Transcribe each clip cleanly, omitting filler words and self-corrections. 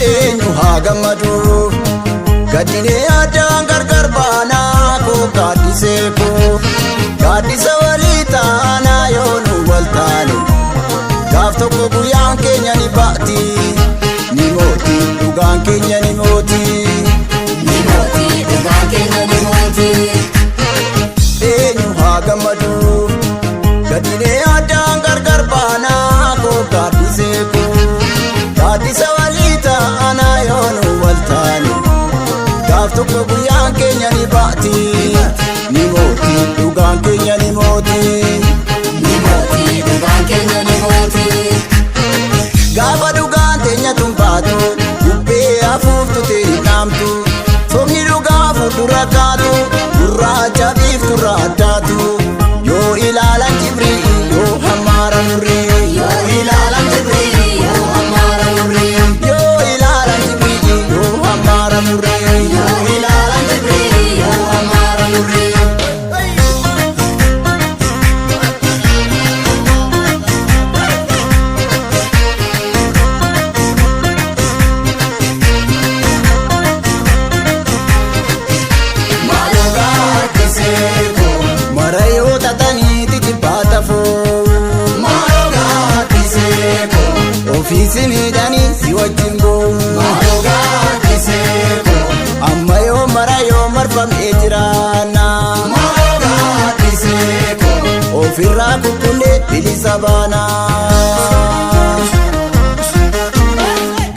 Eenyu haa gammadu gaddinee addaan gargar baanaa koo gaaddisee koo gaaddisa walii taanaa yoo nu wal taane gaaf tokko guyyaan keenya ni ba'ti ni mooti dhugaan keenya ni mooti Ni mooti dhugaan keenya ni mooti. Eenyu haa gammadu gaddinee addaan gargar baanaa koo gaaddisee koo gaaddisa walii taanaa yoo nu wal taane gaaf tokko guyyaan keenya ni ba'ti ni mooti dhugaan keenya ni mooti. Ni mooti dhugaan keenya ni mooti. Gaafa dhugaan teenya tun baatu bubbee hafuuftu ta'e dhaamtu sobni dhugaa fuuldura kaatu gurraacha biifturra addaatu yoo ilaalan jibrii yoo hammaara nurrii Yoo ilaalan jibrii yoo hammaara nurrii. Yoo ilaalan jibrii yoo hammaara nurrii. Yoo ilaalan jibrii yoo hammaara nurrii. Maaloo gaaddisee koo. Mara yoo tatanii tijibbaata foo Maaloo gaaddisee koo. ofiisi miidhanii si wajjin boo'u. Maaloo gaaddisee koo. Amma yoo mara yoo marfamee jiraanna. Maaloo gaaddisee koo. Ofirraa kukkunnee bilisa baanaa.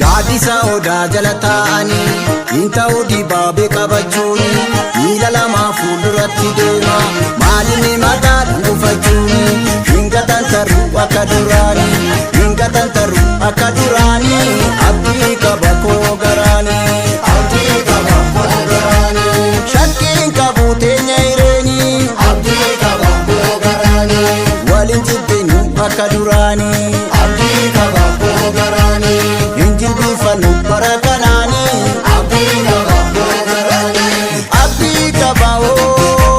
Gaaddisa odaa jala taa'anii hin ta'u dibaabee qabachuuni miila lamaa fuulduratti deema maalinni mataa dhuunfachuuni hin gatantaru akka duraanii hin gatantaru akka duraanii abdii qaba koo garaanii. Abdii qaba koo garaanii. Shakkiin qabu teenya hireenii Abdii qaba koo garaanii. Waliin jibbinu akka duraanii. Abdii qaba koo garaanii. Hin jilbifannu bara kanaanii. Abdii qaba koo garaanii. Abdii qaba oo.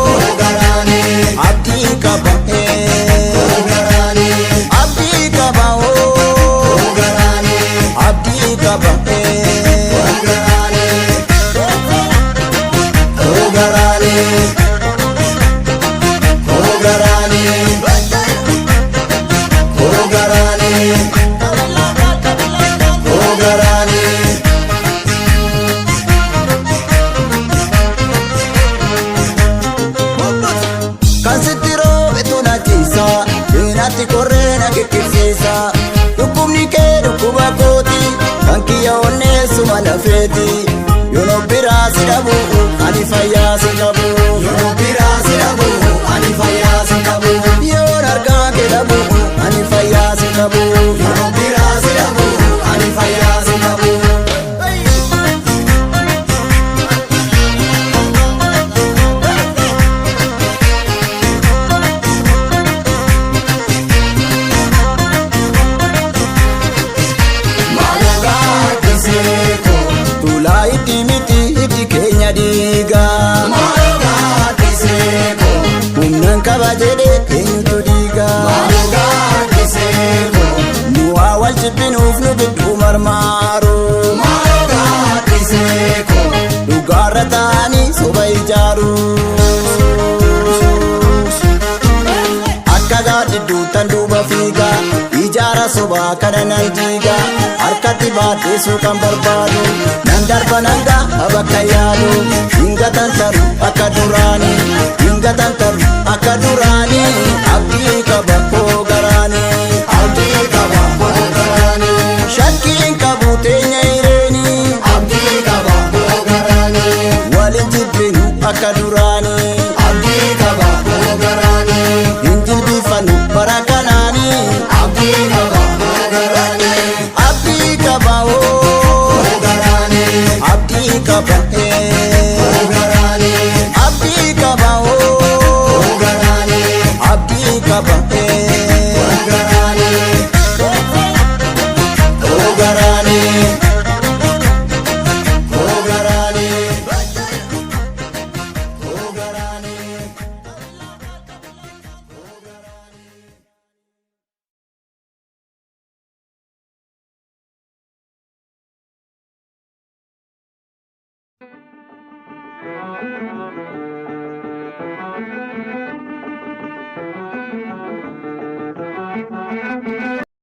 Koo garaanii. Abdii qaba ee. Koo garaanii. Abdii qaba oo. Koo garaanii. Abdii qaba ee. Koo garaanii. Koo garaanii. Koo garaanii. Koo garaanii. Koo garaanii. Kan sitti roobetu na ciisa, seenatti korree na kikkibsiisa. Dhukkubni kee dhukkuba kooti, kan kiyya onneessuma lafeeti. Yoon biraa si dhabu, ani fayyaa si qabu. Yoo biraa si dhabu, ani fayyaa si qabu. Yoon argaa kee dhabu, ani fayyaa si qabu. Yoo biraa si dhabu, ani fayyaa si qabu. Maaloo gaaddisee koo. Tuulaa itti miti itti keenya dhiiga. Maaloo gaaddisee koo. Humnaan qaba jedhee eenyutu dhiiga. Maaloo gaaddisee koo. Nu haa wal jibbinuuf nu gidduu marmaaru. Maaloo gaaddisee koo. Dhugaarra ta'anii soba ijaaru. Akka gaaddidduuttan duuba fiiga. Ijaara sobaa kana nan diiga. Harkatti baadheessuu kan barbaadu. Nan darba nan gaha bakka yaadu. Hin gatantaru akka duraanii. Hin gatantaru akka duraanii. Abdii qaba koo garaanii. Abdii qaba koo garaanii. Shakkiin qabu teenya hireenii. qaba abdii qaba abdii qaba.